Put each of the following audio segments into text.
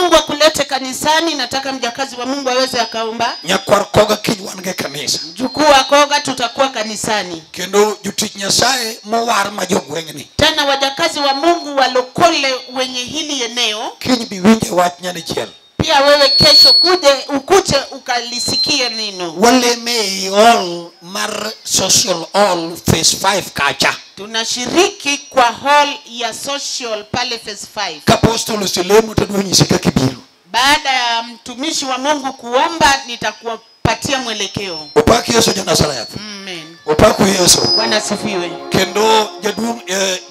Mungu akulete kanisani. Nataka mjakazi wa Mungu aweze akaomba. Nyakwar Koga kiny wan ge kanisa. Mjukuu wa Koga tutakuwa kanisani. Kendo jotich Nyasaye mowar ma jogweng'ni. Tena wajakazi wa Mungu walokole wenye hili eneo. Kiny bi winje wach nyadichiel. Pia wewe kesho kuje ukuje ukalisikie neno. Waleme ei hall mar social hall phase 5 kacha. Tunashiriki kwa hall ya social pale phase 5. Ka apostol oselemo to adwa nyisi kaka ibiro. Baada ya mtumishi wa Mungu kuomba nitakupatia mwelekeo. Opak Yesu ja Nazareth. Amen. Opak Yesu. Bwana asifiwe. Kendo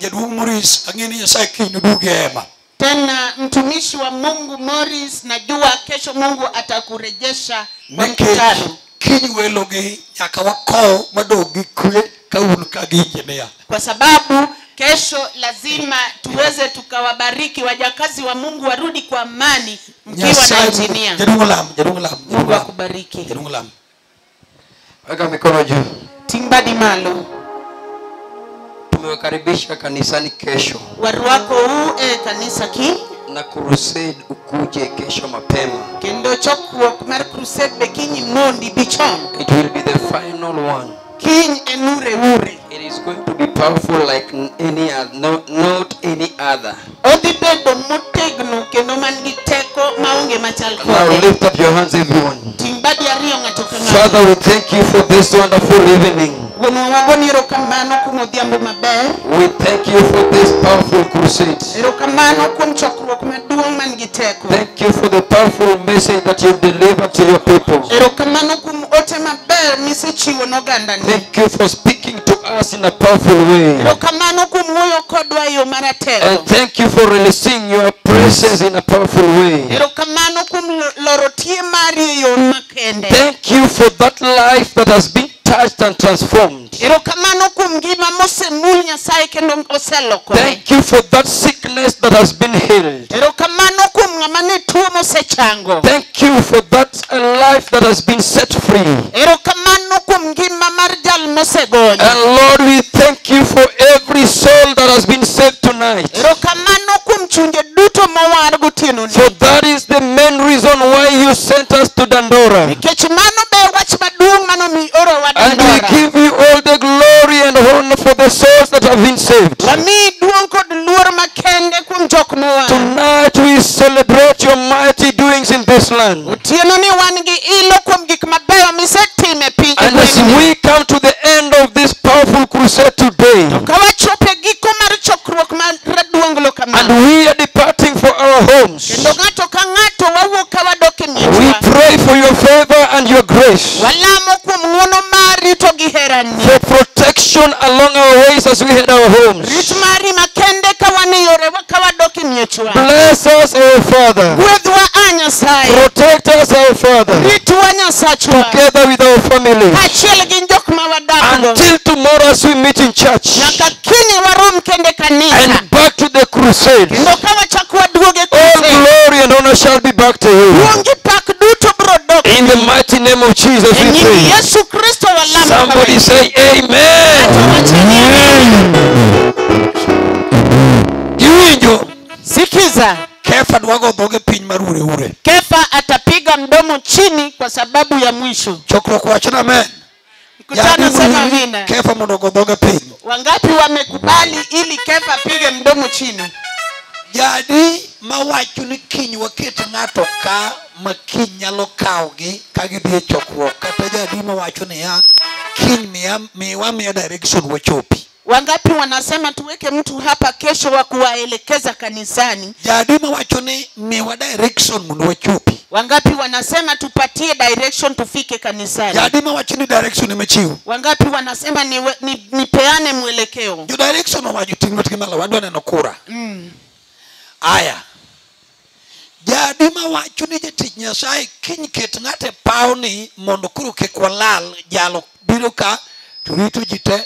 jaduong' Morris ang'e ni Nyasaye kiny noduog e hema. Tena mtumishi wa Mungu Morris, najua kesho Mungu atakurejesha kwa mkutano. Kiny welogi nyaka wakow madog gi kwe ka un ka gi injinia. Kwa sababu kesho lazima tuweze tukawabariki wajakazi wa Mungu warudi kwa amani mkiwa na injinia. Jaduong' lam, jaduong' lam. Mungu akubariki. Jaduong' lam. Weka mikono juu. Timbadi malo. Tumewakaribisha kanisani kesho. Waruako huu kanisa ki na crusade ukuje kesho mapema. Kendo chokruok mar crusade be kiny mondi bichon. It will be the final one. Kiny enure ure. It is going to be powerful like any other, no, not any other. Odhi bedo motegno kendo man gi teko maonge machal kode. Now lift up your hands, everyone. Ting badi ariyo ng'ato ka ng'ato. Father, we thank you for this wonderful evening. Wuonwa wagoni erokamano kuom odhiambo maber. We thank you for this powerful crusade. Erokamano kuom chokruok maduong' man gi teko. Thank you for the powerful message that you've delivered to your people. Erokamano kuom ote maber misechiwo ne ogandani. Thank you for speaking to us in a powerful way. Erokamano kuom wuoyo kodwa e yo maratego. And thank you for releasing your presence in a powerful way. Erokamano kuom loro tie mari e yo makende. Thank you for that life that has been touched and transformed. Erokamano kuom ngima mosemul Nyasaye kendo oselokore. Thank you for that sickness that has been healed. Erokamano kuom ng'ama ne tuo mosechango. Thank you for that life that has been set free. Erokamano kuom ngima mar jal mosegony. And Lord, we thank you for every soul that has been saved tonight. Erokamano kuom chunje duto mowar gotieno ni. For that is the main reason why you sent us to Dandora. Nikech mano be wach maduong' manomiyo orowa And we Dandora. give you all the glory and honor for the souls that have been saved. Wamiyi duong' kod luor makende kuom jok mowar. Tonight we celebrate your mighty doings in this land. Otieno ni wan gi ilo kuom gik mabeyo misetimo e piny. And as we come to the end of this powerful crusade today, Ka wachopo e giko mar chokruok mar raduonglo kama, and we are departing for our homes, kendo ng'ato ka ng'ato wawuok ka wadok e we miechwa. pray for your favor and your grace, Walamo kuom ng'wono mari to gi herani. for protection along our ways as we head our homes. Rit mari makende ka wan e yorewa ka wadok e miechwa. Bless us, our Father. Gwedhwa a Nyasaye. Protect us, our Father, Ritwa Nyasachwa. together with our families. Kaachiel gi jok ma wadakgo. Until tomorrow as we meet in church Nyaka kiny warom kende kanisa. and back to the crusade. Kendo ka wachak waduogo e All crusade. glory and honor shall be back to you. Duong' gi pak duto biro dok. In the mighty name of Jesus E we nying pray. Yesu Kristo walamo. Somebody say amen. Ng'ato wacho ni amen. Iwinjo? Sikiza. Kefa dwa go dhoge piny mar ure ure. Kefa atapiga mdomo chini kwa sababu ya mwisho. Chokruok wacho ni amen. Mkutano sema amina. Kefa mondo ogo dhoge piny. Wangapi wamekubali ili Kefa apige mdomo chini? Jadi mawacho ni kiny waket ng'ato ka ma kiny nyalo kawogi ka gidhi e chokruok. Kata jadi mawacho niya kiny miwa miya direction wachopi. Wangapi wanasema tuweke mtu hapa kesho wa kuwaelekeza kanisani? Jadi mawacho ni miwa direction mondo wachopi. Wangapi wanasema tupatie direction tufike kanisani? Jadi mawacho ni direction imechiw. Wangapi wanasema nipeane mwelekeo? Jo direction owacho ting' lwetgi malo wadwa neno kura. Aya. Jadi mawacho ni jatich Nyasaye kiny ket ng'ato e pawni mondo koro kik walal jalo biro ka to rito ji te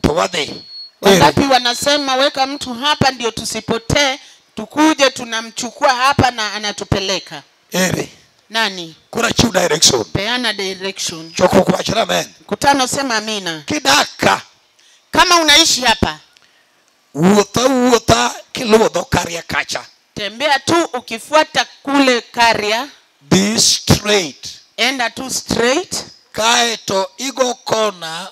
to wadhi. Wangapi wanasema weka mtu hapa ndio tusipotee, tukuje tunamchukua hapa na anatupeleka? Ere. Nani? Kura chiw direction. Peana direction. Chokruok wacho amen. Mkutano sema amina. Kidaka. Kama unaishi hapa, wuotha wuotha kiluwo dho Karia kacha. Tembea tu ukifuata kule Karia. Be straight. Enda tu straight. Kaeto igo kona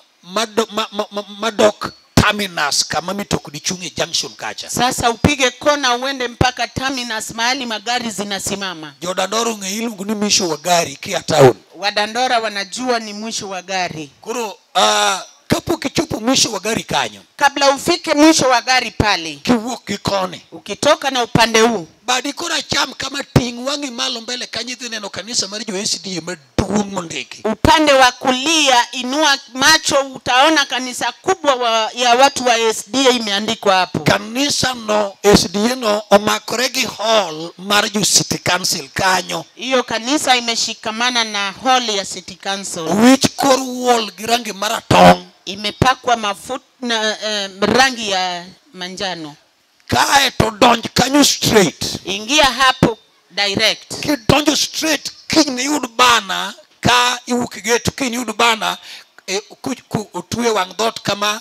madok terminus kama mitokni chunge junction kacha. Sasa upige kona uende mpaka terminus mahali magari zinasimama. Jodandoro ng'e iluongo ni mwisho wa gari kia town. Wadandora wanajua ni mwisho wa gari. Koro kapok ichopo mwisho wa gari kanyo. Kabla ufike mwisho wa gari pale. Kiwuok gi koni. Ukitoka na upande huu. Badi koro acham kama ting' wang'i malo mbele kanyo idhi neno kanisa mar jo SDA maduong' mondiki. Upande wa kulia inua macho utaona kanisa kubwa ya watu wa SDA imeandikwa hapo. Kanisa no SDA no omakore gi hall mar jo City Council kanyo. Hiyo kanisa imeshikamana na hall ya City Council. Which kor wall gi rangi maratong'. Imepakwa mafuta na rangi ya manjano. Kae to donj kanyo straight. Ingia hapo direct. Kidonjo straight kiny iyud bana ka iwuok e gate kiny iyud bana otwe wang' dhoot kama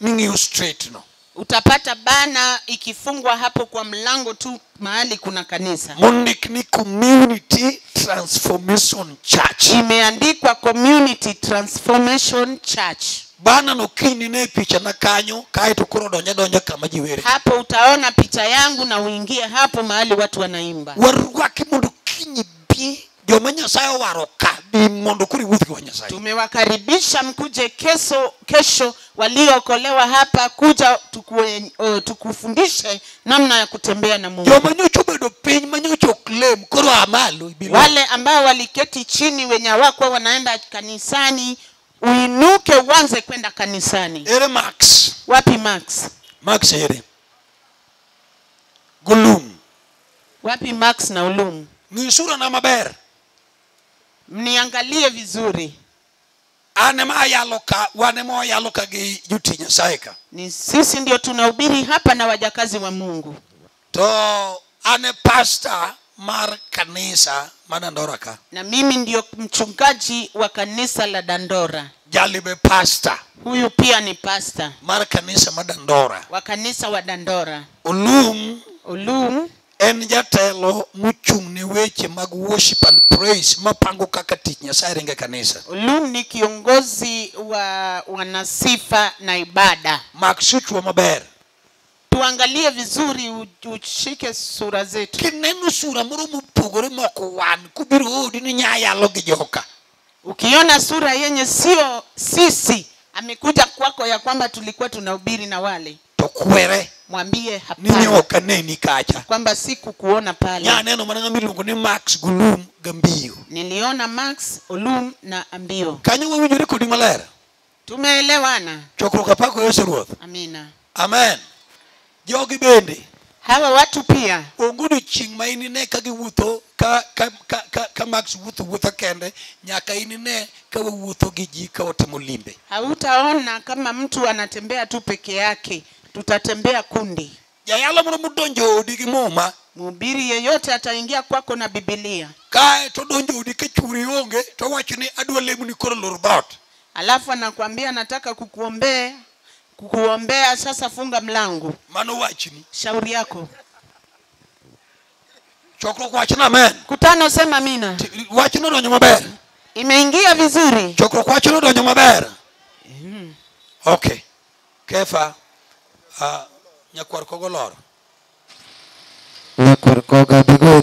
ming'iyo straight no. Utapata bana ikifungwa hapo kwa mlango tu mahali kuna kanisa. Mondik ni Community Transformation Church. Imeandikwa Community Transformation Church. Bana no kiny ne picha na kanyo kae to koro donja donja kama ji were. Hapo utaona picha yangu na uingie hapo mahali watu wanaimba. Warwaki mondo kiny bi joma Nyasaye owaro ka bi mondo koro iwuoth gi Nyasaye. Tumewakaribisha mkuje kesho waliookolewa hapa kuja tukufundishe namna ya kutembea na Mungu. Joma nyocha obedo piny manyocha ok lem koro a malo ibi. Wale ambao waliketi chini wenye hawakuwa wanaenda kanisani uinuke uanze kwenda kanisani. Ere Max. Wapi Max? Max ere. Gulum. Wapi Max na Ulum? Ni sura na maber. Mniangalie vizuri. Ane ma ayalo ka, wane ma ayalo ka gi jotich Nyasaye ka. Ni sisi ndio tunahubiri hapa na wajakazi wa Mungu. To ane pastor mar kanisa ma Dandora ka. Na mimi ndio mchungaji wa kanisa la Dandora. Jalibe pastor. Huyu pia ni pastor. Mar kanisa ma Dandora. Wa kanisa wa Dandora. Ulum. Ulum. En jatelo mochung' ne weche mag worship and praise mapango kaka tich Nyasaye ringo e kanisa. Ulum ni kiongozi wa wanasifa na ibada. Mak suchwa maber. Tuangalie vizuri, ushike sura zetu. Kineno sura moro mopogore mok wan kubiro odi ni nyayalo gi joka. Ukiona sura yenye sio sisi amekuja kwako ya kwamba tulikuwa tunahubiri na wale. To kwere. Mwambie hapana. Ni nyoka neni kacha. Kwamba sikukuona pale. Nya neno mana ng'ama iluongo ni Max Gulum Gambio. Niliona Max Ulum na Ambio. Kanyo wawinjore kodi maler. Tumeelewana. Chokruok apako Yesu Ruoth. Amina. Amen. Jogi bende. Hawa watu pia. Onge odiochieng' ma inine ka giwuotho ka Max wuotho wuotho kende nyaka inine ka wawuotho gi ji ka watimo limbe. Hautaona kama mtu anatembea tu peke yake. Tutatembea kundi. Jayalo moro modonjo odi gi muma. Mhubiri yeyote ataingia kwako na Biblia. Kae to donjo odi ka churi onge to wacho ni adwa lemoni koro lor dhoot. Alafu anakuambia nataka kukuombea sasa funga mlango. Mano wachni. Shauri yako. Chokruok wachna amen. Kutano sema amina. Wachno donjo maber. Imeingia vizuri. Chokruok wachno donjo maber. Okay. Kefa nyakwar kogolor. Nyakwar koga bigo.